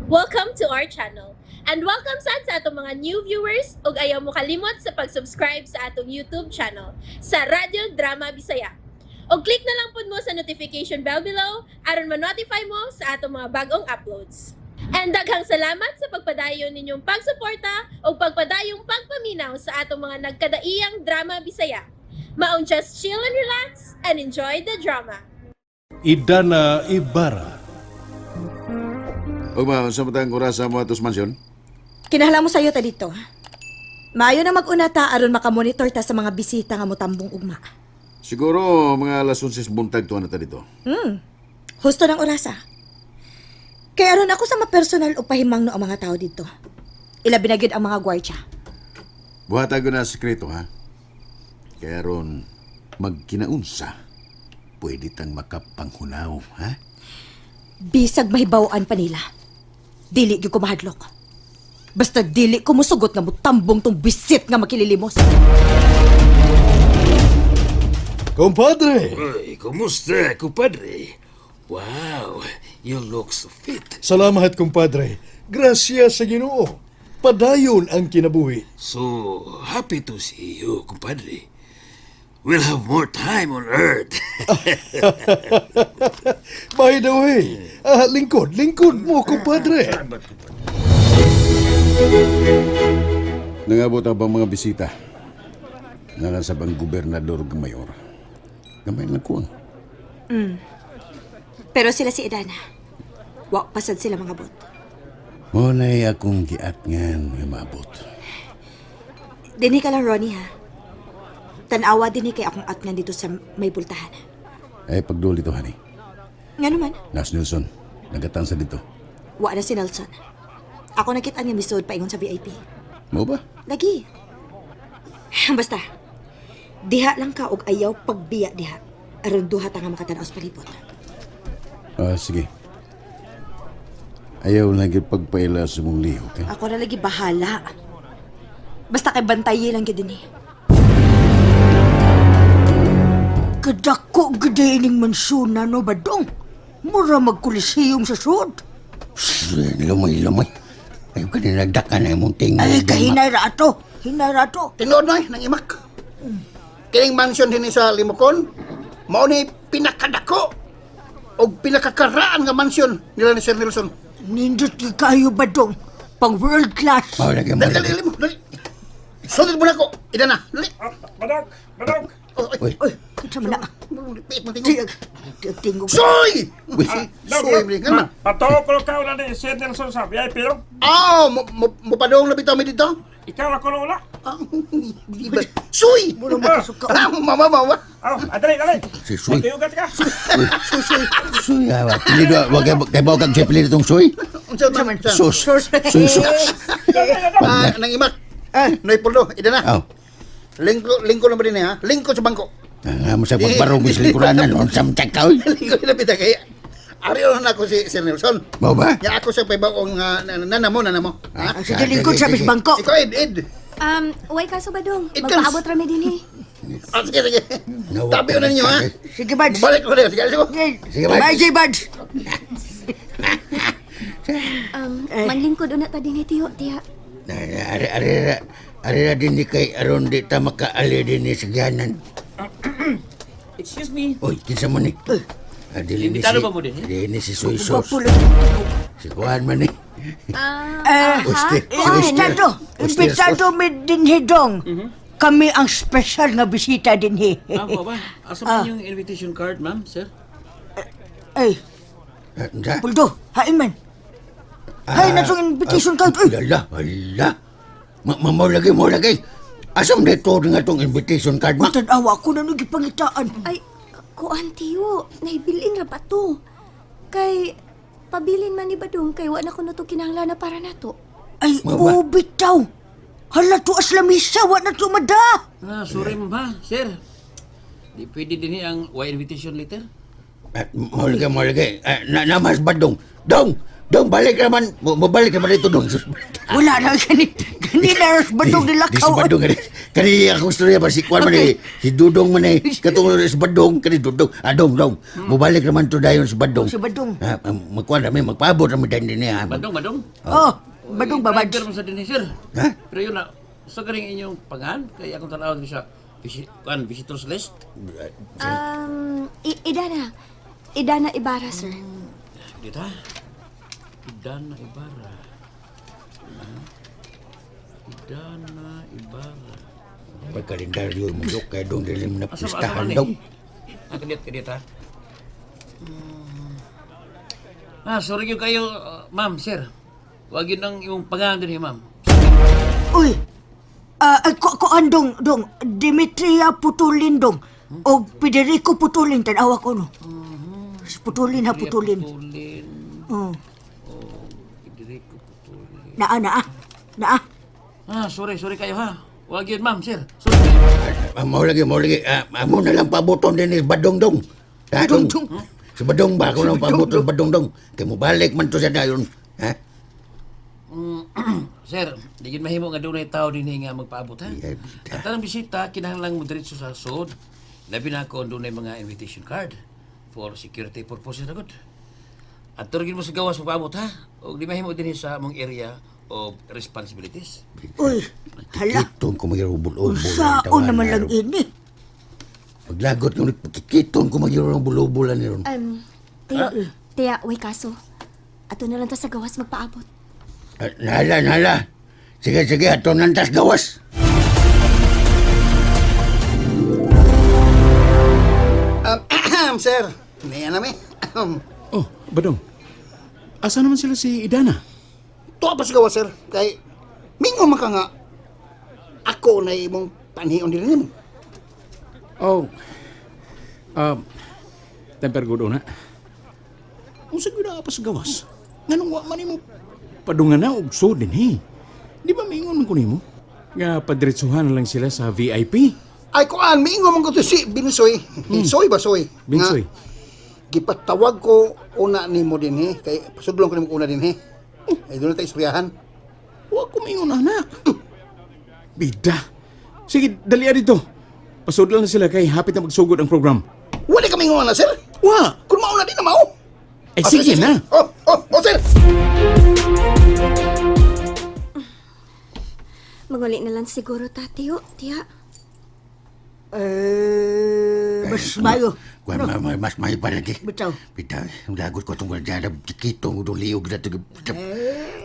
Welcome to our channel. And welcome sad sa atong mga new viewers ug ayaw mo kalimot sa pag-subscribe sa atong YouTube channel sa Radyo Drama Bisaya. Og click na lang pud mo sa notification bell below aron ma-notify mo sa atong mga bagong uploads. And daghang salamat sa pagpadayon ninyong pagsuporta ug pagpadayong pagpaminaw sa atong mga nagkadaiyang drama Bisaya. Maong just chill and relax and enjoy the drama. Idana Ibarra. Ug ma, unsa man tang orasa mo atos mansyon? Kinahanglan mo sayo ta dito. Maayo na mag-una ta aron makamonitor ta sa mga bisita nga motambong ugma. Siguro mga alas 11 buntag tuwa na ta dito. Husto ng orasa. Kay aron ako sa mapersonal o pahimangno ang mga tao dito. Ilabi na gyud ang mga gwardya. Buhatag ko na sekreto, ha? Kaya ron magkinaunsa, pwede tang makapanghunaw, ha? Bisag mahibaw-an pa nila. Dili gyud ko mahadlok. Basta dili ko musugot nga mutambong tong bisit nga makililimos. Compadre! Uy, kumusta, kumpadre? Wow, you look so fit. Salamat, kumpadre. Gracias sa Ginoo. Padayon ang kinabuhi. So happy to see you, kumpadre. We'll have more time on earth. By the way, lingkod, lingkod mo, kumpadre. Nangabot ang bang mga bisita. Nalasab ang gobernador ug mayor. Gamay lang kuang. Pero sila si Edana. Wa pasad sila mga bot. Mo na'y akong giatngan nga maabot. Dinhi ka lang, Ronnie, ha? Tanawa dinhi kay akong atngan dito sa may bultahan. Ay pagduli to, honey. Nga naman, Nas Nelson, nagatang sa dito. wa na si Nelson. Ako nakita niya misod paingon sa VIP. Mo ba? Lagi. Basta, diha lang ka og ayaw pagbiya diha. Aron duha ta nga makatanaw sa palibot. Ah, sige. Ayaw lang gyud pagpaila sa mong lihok, ha? Ako na lagi bahala. Basta kay bantayi lang gyud dinhi. Kadako gede ining mansyon na no badong. Mura magkulisiyong sa sud. Lumay-lumay. Ayaw ka nilagdakan na imong tinga. Ay, kahinay ra ato. Hinay ra ato. Tinuod noy, nang imak. Kining mansion dinhi sa Limokon, mao ni pinakadako og pinakakaraan nga mansion nila ni Sir Nelson. Nindot gyud kayo badong. Pang world class. Mao lagi mo Dali, dali, lagi. dali mo, dali. Sulod mo na ko. Ida na, dali. Badok! Badok! Oh, ay, Uy, Uy, kinsa man na? piit mo tingog. Tiag, tiag tingog. Soy! Uy. Soy, man nga man. Patuo ko ka na ni Sir Nelson sa VIP no? Ah, mo mo mo padong na bitaw mi dito. Ikaw ako na ula. Ah, di ba? Soy! Mura makasuka. Ah, mama, mama. Oh, adali, dali. Si Soy. Tuyugat ka. Suy, ah, pilido, wag kay kay kag siya pilido tong suy. Unsa man? Sus. Suy, sus. Ah, nang imak. Noy puldo, ida na. Aw. Lingko, lingko na ba din eh, ha? Lingko sa bangko. Ah, mo sa pagbarong sa lingkuranan, unsam ka oy. Lingko na bitaw kay Ari na ako si Sir Nelson. Mao ba? Ya ako sa paybaong nana mo, nana mo. Ha? Ah, sige, lingkod sa Sige, sige. bangko. Ikaw, Ed, Ed. Way kaso ba dong? It Magpaabot rami din eh. Ah, sige, sige. Nawag Tabi na ninyo, ha? Sige, Buds. Balik ko na. Sige, sige. Sige, Buds. Bye, J. Buds. Manlingkod una ta din eh, tiyo, tiya. Na, Ari ari ra ari ra din ni kay aron di ta makaali din ni sa giyanan. Excuse me. Oy, kinsa man ni? Ah, dili ni si. Imbitado ba mo din, eh? Dili ni si Soy Sos. Gwapo lagi. Si Kuan man ni. Eh, Uste, si Uste. imbitado. Uste, Imbitado mi dinhi dong. Kami ang special nga bisita dinhi. Ah, ba ba? Asa man yung invitation card, ma'am, sir? Ay, Ah, unsa? Puldo, hain man. Hay na tong invitation card. Uy, Ala, ala. Ma, ma, mo lagi, mo lagi. Asam dito nga tong invitation card, ma? Tanawa ko na nung gipangitaan. Ay, kuan tiyo, naibilin ra ba to? Kay, pabilin man ni Badong kay wa na kuno to kinahanglan na para nato. Ay, Mga ba? oh, bitaw. Hala to as lamisa, wa na to mada. Ah, sorry ma'am ha, sir. Di pwede din eh ang why invitation letter? Ah, mo lagi, mo lagi. Ah, na, namas ba dong? Dong! Dong, balik naman. Mabalik naman dito, dong. Wala na gani. Gani na ras Badong Di si nilakaw. Badong kani. Kani akong istorya ba si Kwan man eh. Si Dudong man eh. Katong si Badong kani Dudong. Ah, dong, dong. Mubalik naman to dayon si Badong. Si Badong. Ha, magkuan rami magpaabot rami dayon din niya. Badong, badong. Oh, Badong babad. Driver mo sa dinhi, sir. Ha? Pero yun na, sa galing inyong pangan, kaya akong tanaw din sa kuan, visitors list. Idana. Idana Ibarra, sir. Dito ha? Idana Ibarra. Ha? Idana Ibarra. May kalendaryo mo dok kay dong dili mo na Asa ba- asa pistahan man eh? dong. Ah, kadiyot, kadiyot ha? Ah, sorry yun kayo, ma'am, sir. Huwag yun ang imong pangalan din, ma'am. Uy. Ah, ko ko andong dong Dimitria Putulin dong. O Federico Putulin tan-awa ko no. Si Putulin ha Putulin. Putulin. Oh. Federico Putulin. Naa naa. Naa. Ah, sorry, sorry kayo ha. Huwag yun, ma'am, sir. Sorry kayo. Ah, mao lagi, mao lagi. Ah, amo na lang pabuton din ni Badong dong. Ha, dong. Si Badong ba ako lang pabuton Badong dong. Kay mobalik man to siya dayon. Ha? Sir, di yun mahimo nga dunay tao din nga magpaabot ha. Yeah, bita. Ang tanang bisita kinahanglan mo diretso sa sod. Labi na ako dunay mga invitation card for security purposes na gud. At turgin mo sa gawas magpaabot ha. Og di mahimo dinhi sa among area of responsibilities. Uy, hala. Kiton ko magirubol-ubol. Unsaon naman lang ini. Paglagot ko, kiton ko magirubol-ubulan ni ron. Tiyo, tiya, way kaso. Ato na lang ta sa gawas magpaabot. Ah, Nala, nala. Sige, sige, ato nantas gawas. Sir, niya na mi. Oh, Badong. Asa naman sila si Idana? Tuwa pa sa gawas, sir. Kay, mingo man ka nga, ako na imong panhion din nimo. Oh. Temper good una. Unsa gyud pa sa gawas? Nganong wa man nimo padungan na og sud dinhi? Di ba miingon man ko nimo? Nga padiretsuhan na lang sila sa VIP. Ay, kuan, mingo man ko to si Binsoy. Soy ba, soy? Binsoy. Nga, gipatawag ko una nimo din he. Kay, pasudlong ko nimo una din he. Ay, doon na tayo istoryahan. Wa ko miingon anak. Bida. Sige, dali dito. Pasudlan na sila kay hapit na magsugod ang program. Wala ka mingo na, sir. Wa. Kung mauna din na mao. Eh, sige na. Oh, oh, oh, sir. Manguli na lang siguro ta, tiyo, tiya. Eh, mas mayo. Kuan, mas may palagi. Bitaw. Bitaw, lagot ko itong gardada, kitong udong liog na ito.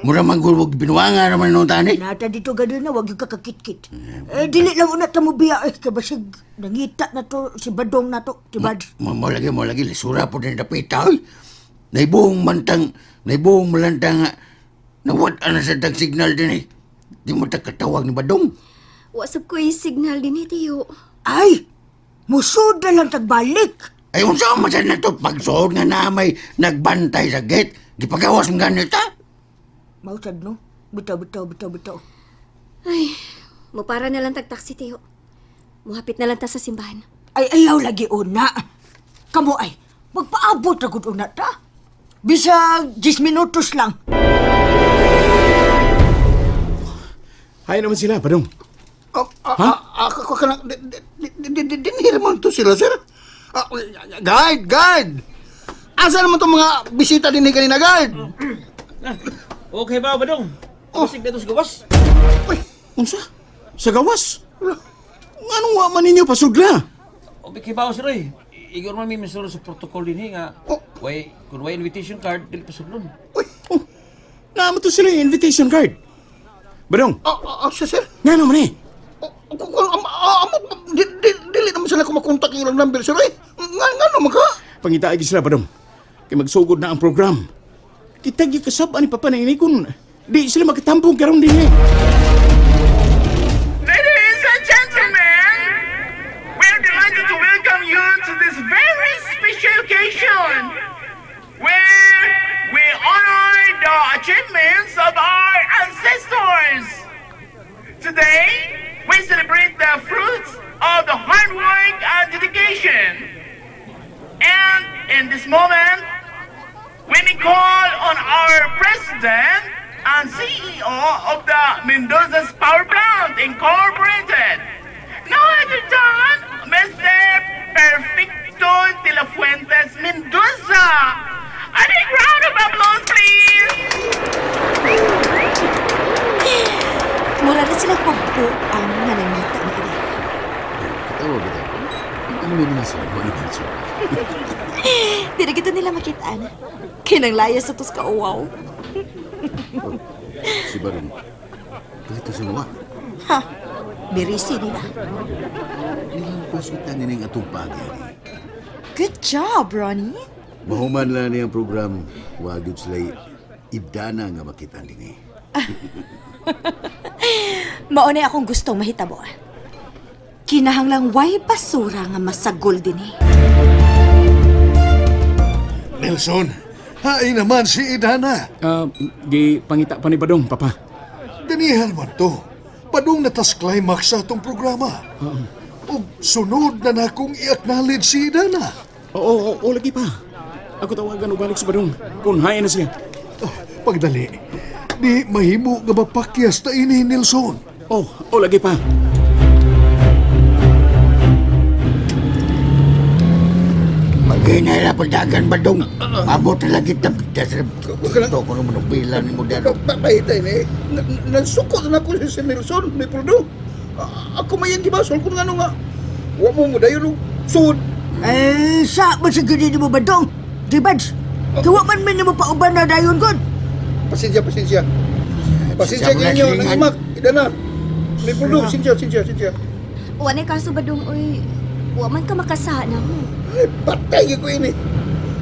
Mura manggulwag binuanga naman nung tani. Nata dito gano'n na, wag yung kakakitkit. Eh, dili lang una ta mo biya. Eh, kabasig, nangita na to, si Badong na to, si Bad. Mo lagi, mo lagi, lisura po din dapita. Oy. Naibuhong mantang, naibuhong malantang, nawat na sa tag signal din eh. Di mo katawag ni Badong. Wasap ko yung signal din eh, tiyo. Ay, musod na lang tagbalik. Ay, unsa man sa nato pagsuod nga na may nagbantay sa gate. Di pagawas mo ganita. Mausad, no? Bitaw, bitaw, bitaw, bitaw. Ay, mupara na lang tag-taxi, tiyo. Muhapit na lang ta sa simbahan. Ay, ayaw lagi una. Kamu ay, magpaabot na gud una ta. Bisag 10 minutos lang. Hay naman sila, Badong. Oh, ah, ah, ah, ako ka lang, dinhir man to sila, sir. Ah, guide, guide. Asa naman itong mga bisita din kanina, guide? Okay ba, badong? Oh. Basig dito sa gawas. Uy, Unsa? Sa gawas? Nganong wa man ninyo pasudla? Okay ba, sir, eh. Igor man may misulod sa protocol din nga. Oh. Way, kung way invitation card, dili pasudlon. uy, Oh, naamo to sila yung invitation card. Badong, ah, ah, ah, sir, sir. ngano man eh? Oh, dili naman sila kumakontak yung ilang number, sir. Eh, nga naman ka? Pangitaagi sila, Badong. Kay magsugod na ang program. Kita gyud kasab ani papa na ini kung di sila makatampong karon din eh. Ladies and gentlemen, we're delighted to welcome you to this very special occasion where we honor the achievements of our ancestors. Today, we celebrate the fruits of the hard work and dedication. And in this moment, we may call on our President and CEO of the Mendoza's Power Plant Incorporated. No other than Mr. Perfecto de la Fuentes Mendoza. A big round of applause, please! Mura na sila pagbuang nga nangita ni Ida. Katawa ba tayo? Ang may Nelson, wala Nelson. Di na kita nila makitaan. Kinanglaya sa tos kauwaw. Si Barong, palito sa nawa. Ha? Birisi nila. Nilang pasutan nining atong paagi. Good job, Ronnie. Mahuman lang niyang program, wag yun sila'y idana nga makita din eh. Maunay akong gustong mahitabo. Kinahanglang way basura nga masagol din eh. Nelson, hain naman si Idana. Gi pangita pa ni Badong, Papa. Danihan man to. Padung natas climax sa atong programa. Ug sunod na nakong i-acknowledge si Idana. Oo, oo, oo, lagi pa. Ako tawagan og balik sa Badong. Kung hain na siya. Oh, pagdali. Di mahimo nga mapakyas ta ini, Nelson. Oh, oh, lagi pa. Maghinay na pagdagan ba dong? Abot na lagi tap. Ito ko naman ang pila ni mo dano. Pahitay ni, nasuko na ako si Nelson, ni Puldo. Ako may ang gibasol kung ano nga. Wa mo mo dayon og sud. Eh, sa man sa gani mo badong? Di bads? Kawa man man mo pauban na dayon god. Pasensya, pasensya. Pasensya Pasensya mo na, ninyo, silingan. nang imak. Ida na. Ni Puldo, sinsya, sinsya, sinsya. Wa na kaso Badong oy. Wa man ka makasana mo. Ay, patay gyud ko ini.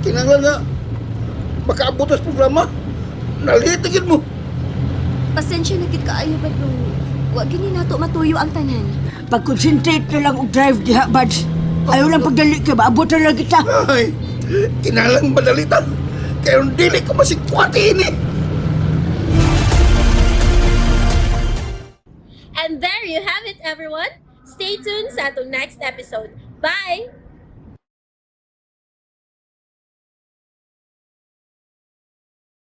Kinahanglan nga makaabot sa programa. Nalito gyud mo. Pasensya na gid kaayo Badong. Wa gini nato matuyo ang tanan. Pag-concentrate na lang og drive diha, bads. Ayaw lang pagdali kay maabot na lang kita. Ay, kinahanglan madalitan. Kaya dili ko masikwati ini. And there you have it, everyone. Stay tuned sa atong next episode. Bye!